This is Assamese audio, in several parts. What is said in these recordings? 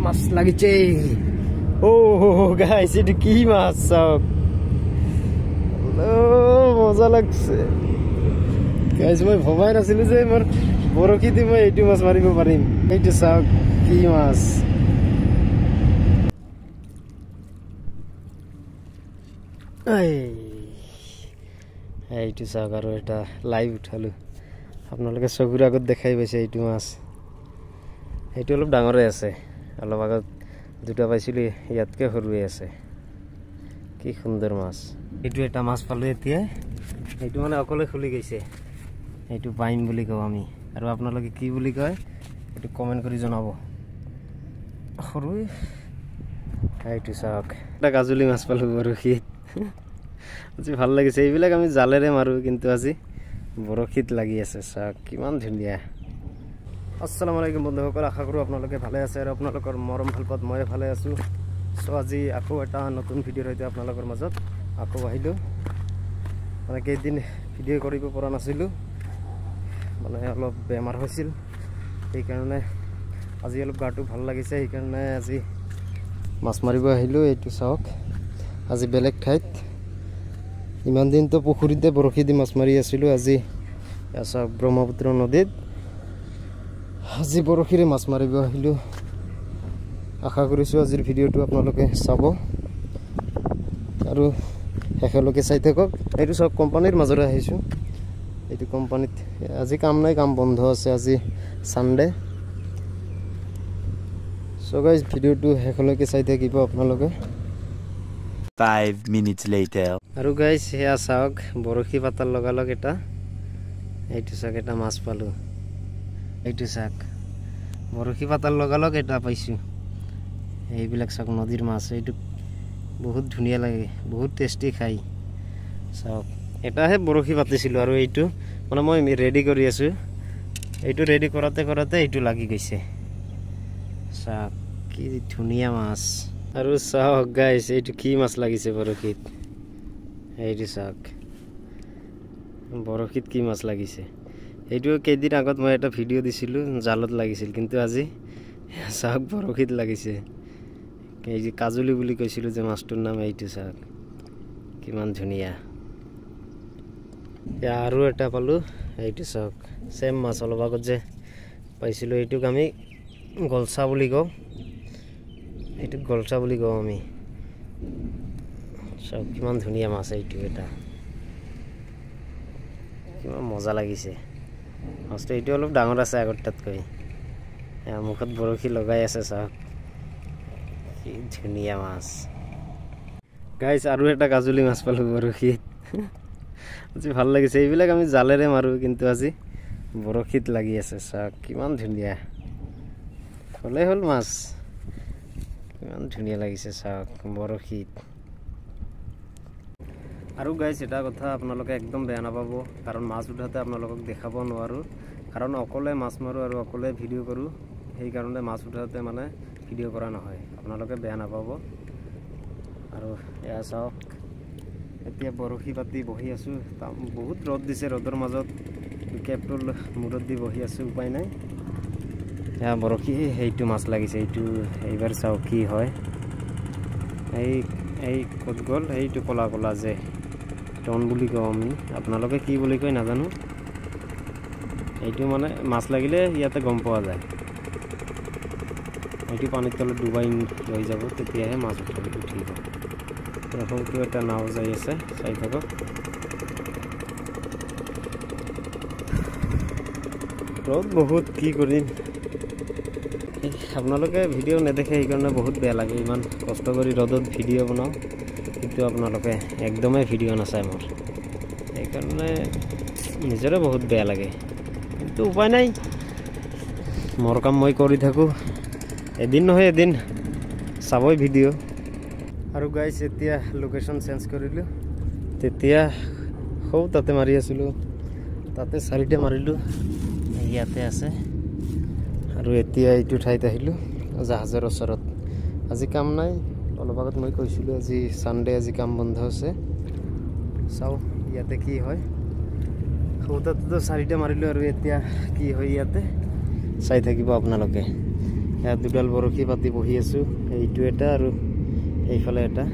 মাছ লাগিছে। ও গাইস, এটা কি মাছ চাওক, মজা লাগছে গাইস। মই ভবাই নাছিলো যে মোৰ বৰশী দি মই এইটো মাছ মাৰিব পাৰিম। এইটো চাওক কি মাছ। এইটো চাওক, আৰু এটা লাইভ উঠালো, আপোনালোকে চকুৰ আগত দেখাই পাইছে এইটো মাছ। এইটো অলপ ডাঙৰে আছে, অলপ আগত দুটা পাইছিলো, ইয়াতকে সৰুৱে আছে। কি সুন্দৰ মাছ। এইটো এটা মাছ পালো এতিয়া, এইটো মানে অকলে খুলি গৈছে। এইটো পাইম বুলি কওঁ আমি, আৰু আপোনালোকে কি বুলি কয় এইটো কমেণ্ট কৰি জনাব। সৰু এইটো চাওক, এটা কাজুলি মাছ পালো বৰশীত। আজি ভাল লাগিছে। এইবিলাক আমি জালেৰে মাৰো, কিন্তু আজি বৰশীত লাগি আছে। চাওক কিমান ধুনীয়া। আসসালামু আলাইকুম বন্ধুসকল, আশা কৰোঁ আপোনালোকে ভালে আছে আৰু আপোনালোকৰ মৰম ভালপাত মই ভালে আছোঁ। চ' আজি আকৌ এটা নতুন ভিডিঅ'ৰ সৈতে আপোনালোকৰ মাজত আকৌ আহিলোঁ। মানে কেইদিন ভিডিঅ' কৰিব পৰা নাছিলোঁ, মানে অলপ বেমাৰ হৈছিল, সেইকাৰণে আজি অলপ গাটো ভাল লাগিছে, সেইকাৰণে আজি মাছ মাৰিব আহিলোঁ। এইটো চাওক, আজি বেলেগ ঠাইত। ইমান দিনতো পুখুৰীতে বৰশী দি মাছ মাৰি আছিলোঁ, আজি চাওক ব্ৰহ্মপুত্ৰ নদীত আজি বৰশীৰে মাছ মাৰিব আহিলোঁ। আশা কৰিছোঁ আজিৰ ভিডিঅ'টো আপোনালোকে চাব আৰু শেষলৈকে চাই থাকক। এইটো চব কোম্পানীৰ মাজৰে আহিছোঁ। এইটো কোম্পানীত আজি কাম নাই, কাম বন্ধ আছে, আজি ছানডে। চ' গাইজ, ভিডিঅ'টো শেষলৈকে চাই থাকিব আপোনালোকে। 5 minutes later. আৰু গাইজ সেয়া চাওক, বৰশী পাতাৰ লগালগ এটা, এইটো চাওক এটা মাছ পালোঁ। এইটো চাওক, বৰশী পাতাৰ লগালগ এটা পাইছোঁ। এইবিলাক চাওক নদীৰ মাছ, এইটো বহুত ধুনীয়া লাগে, বহুত টেষ্টি খাই। চাওক এটাহে বৰশী পাতিছিলোঁ আৰু এইটো মানে মই ৰেডি কৰি আছোঁ, এইটো ৰেডি কৰাতে কৰাতে এইটো লাগি গৈছে। চাওক কি ধুনীয়া মাছ। আৰু চাওক গাইজ, এইটো কি মাছ লাগিছে বৰশীত। এইটো চাওক বৰশীত কি মাছ লাগিছে। এইটো কেইদিন আগত মই এটা ভিডিঅ' দিছিলোঁ, জালত লাগিছিল, কিন্তু আজি চাওক বৰশীত লাগিছে। এই যে কাজুলি বুলি কৈছিলোঁ যে মাছটোৰ নাম, এইটো চাওক কিমান ধুনীয়া। আৰু এটা পালোঁ, এইটো চাওক চেম মাছ, অলপ আগত যে পাইছিলোঁ। এইটোক আমি গলচা বুলি কওঁ, এইটোক গলচা বুলি কওঁ আমি। চাওক কিমান ধুনীয়া মাছ এইটো এটা, কিমান মজা লাগিছে মাছটো। এইটো অলপ ডাঙৰ আছে আগৰটাতকৈ। মুখত বৰশী লগাই আছে, চাওক কি ধুনীয়া মাছ। গাইজ, আৰু এটা কাজুলি মাছ পালোঁ বৰশীত। আজি ভাল লাগিছে। এইবিলাক আমি জালেৰে মাৰোঁ, কিন্তু আজি বৰশীত লাগি আছে। চাওক কিমান ধুনীয়া, হ'লেই হ'ল মাছ, কিমান ধুনীয়া লাগিছে চাওক বৰশীত। আৰু গাইজ এটা কথা আপোনালোকে একদম বেয়া নাপাব, কাৰণ মাছ উঠাতে আপোনালোকক দেখাব নোৱাৰোঁ, কাৰণ অকলে মাছ মাৰোঁ আৰু অকলে ভিডিঅ' কৰোঁ, সেইকাৰণে মাছ উঠাতে মানে ভিডিঅ' কৰা নহয়, আপোনালোকে বেয়া নাপাব। আৰু এয়া চাওক, এতিয়া বৰশী পাতি বহি আছোঁ। বহুত ৰ'দ দিছে, ৰ'দৰ মাজত কেপটো মূৰত দি বহি আছোঁ, উপায় নাই। এয়া বৰশী, সেইটো মাছ লাগিছে। এইটো এইবাৰ চাওক কি হয়। এই এই ক'ত গ'ল এইটো ক'লা ক'লা যে টন বুলি কওঁ আমি, আপোনালোকে কি বুলি কয় নাজানো। এইটো মানে মাছ লাগিলে ইয়াতে গম পোৱা যায়। এইটো পানীৰ তলত ডুবাই লৈ যাব, তেতিয়াহে মাছ উঠিব। সৰুটো এটা নাও যাই আছে, চাই থাকক। ৰ'দ বহুত, কি কৰিম। আপোনালোকে ভিডিঅ' নেদেখে, সেইকাৰণে বহুত বেয়া লাগে। ইমান কষ্ট কৰি ৰ'দত ভিডিঅ' বনাওঁ, কিন্তু আপোনালোকে একদমেই ভিডিঅ' নাচায় মোৰ, সেইকাৰণে নিজৰে বহুত বেয়া লাগে। কিন্তু উপায় নাই, মোৰ কাম মই কৰি থাকোঁ, এদিন নহয় এদিন চাবই ভিডিঅ'। আৰু গাইজ এতিয়া লোকেশ্যন চেঞ্জ কৰিলোঁ, তেতিয়া সৌ তাতে মাৰি আছিলোঁ, তাতে চাৰিটা মাৰিলোঁ, ইয়াতে আছে। আৰু এতিয়া এইটো ঠাইত আহিলোঁ, জাহাজৰ ওচৰত। আজি কাম নাই, অলপ আগত মই কৈছিলোঁ আজি ছানডে, আজি কাম বন্ধ আছে। চাওঁ ইয়াতে কি হয়। সৌতাততো চাৰিটা মাৰিলোঁ, আৰু এতিয়া কি হয় ইয়াতে চাই থাকিব আপোনালোকে। ইয়াত দুডাল বৰশী পাতি বহি আছোঁ, এইটো এটা আৰু এইফালে এটা।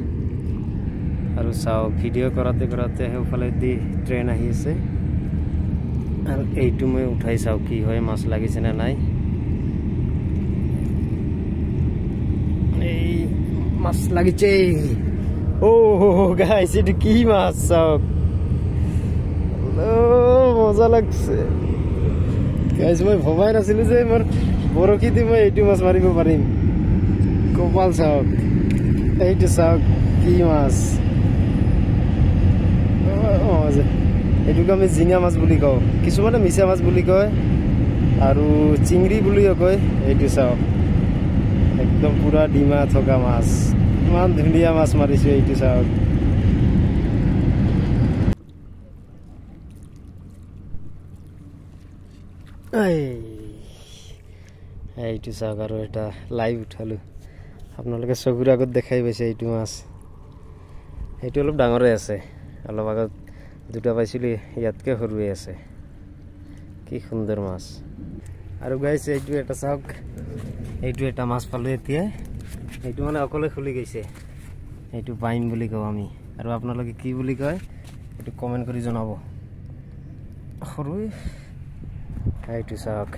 আৰু চাওক ভিডিঅ' কৰাতে কৰাতে সেইফালেদি ট্ৰেইন আহি আছে। আৰু এইটো মই উঠাই চাওঁ কি হয়, মাছ লাগিছে নে নাই। এই মাছ লাগিছে। অ' গাইছ, এইটো কি মাছ চাওক, মজা লাগছে গাইছ। মই ভবাই নাছিলো যে মোৰ বৰশী দি মই এইটো মাছ মাৰিব পাৰিম। কপাল চাওক, এইটো চাওক কি মাছ। এইটোক আমি জিঙা মাছ বুলি কওঁ, কিছুমানে মিছা মাছ বুলি কয় আৰু চিংৰি বুলিও কয়। এইটো চাওক, একদম পুৰা ডিমা থকা মাছ, ইমান ধুনীয়া মাছ মাৰিছো। এইটো চাওক। এইটো চাওক, আৰু এটা লাইভ উঠালো, আপোনালোকে চকুৰ আগত দেখাই পাইছে এইটো মাছ। এইটো অলপ ডাঙৰে আছে, অলপ আগত দুটা পাইছিলো, ইয়াতকে সৰুৱে আছে। কি সুন্দৰ মাছ। আৰু গাইছ এইটো এটা চাওক, এইটো এটা মাছ পালো এতিয়া। এইটো মানে অকলে খুলি গৈছে, এইটো বাইম বুলি কওঁ আমি। আৰু আপোনালোকে কি বুলি কয় এইটো কমেণ্ট কৰি জনাব। সৰুৱে এইটো চাওক,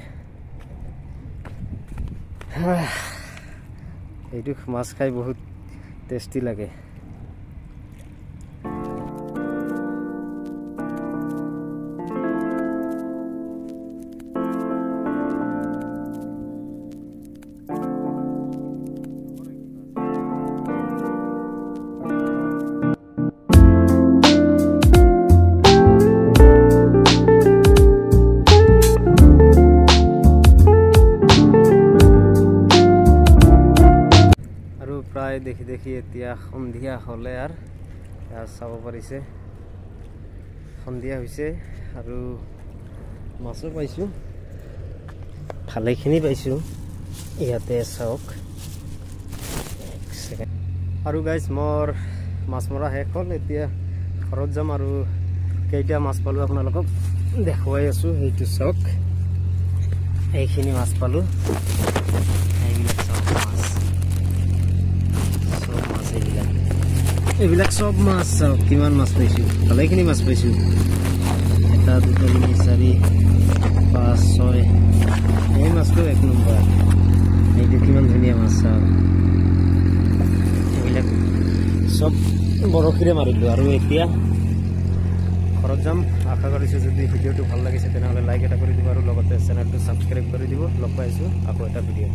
এইটো মাছ খাই বহুত টেষ্টি লাগে। প্ৰায় দেখি দেখি এতিয়া সন্ধিয়া হ'লে আৰু চাব পাৰিছে সন্ধিয়া হৈছে। আৰু মাছো পাইছোঁ, ভালেখিনি পাইছোঁ। ইয়াতে চাওক। আৰু গাইজ মোৰ মাছ মৰা শেষ হ'ল, এতিয়া ঘৰত যাম। আৰু কেইটা মাছ পালোঁ আপোনালোকক দেখুৱাই আছোঁ। সেইটো চাওক, এইখিনি মাছ পালোঁ। এইবিলাক চাওক মাছ, চব মাছ এইবিলাক, এইবিলাক চব মাছ চাওক কিমান মাছ পাইছোঁ, ভালেখিনি মাছ পাইছোঁ। এটা দুটা তিনি চাৰি পাঁচ ছয়, এই মাছটো এক নম্বৰ। এইটো কিমান ধুনীয়া মাছ চাওক। এইবিলাক চব বৰশীৰে মাৰিলোঁ। আৰু এতিয়া ঘৰত যাম। আশা কৰিছোঁ যদি ভিডিঅ'টো ভাল লাগিছে তেনেহ'লে লাইক এটা কৰি দিব আৰু লগতে চেনেলটো ছাবস্ক্ৰাইব কৰি দিব। লগ পাইছোঁ আকৌ এটা ভিডিঅ'।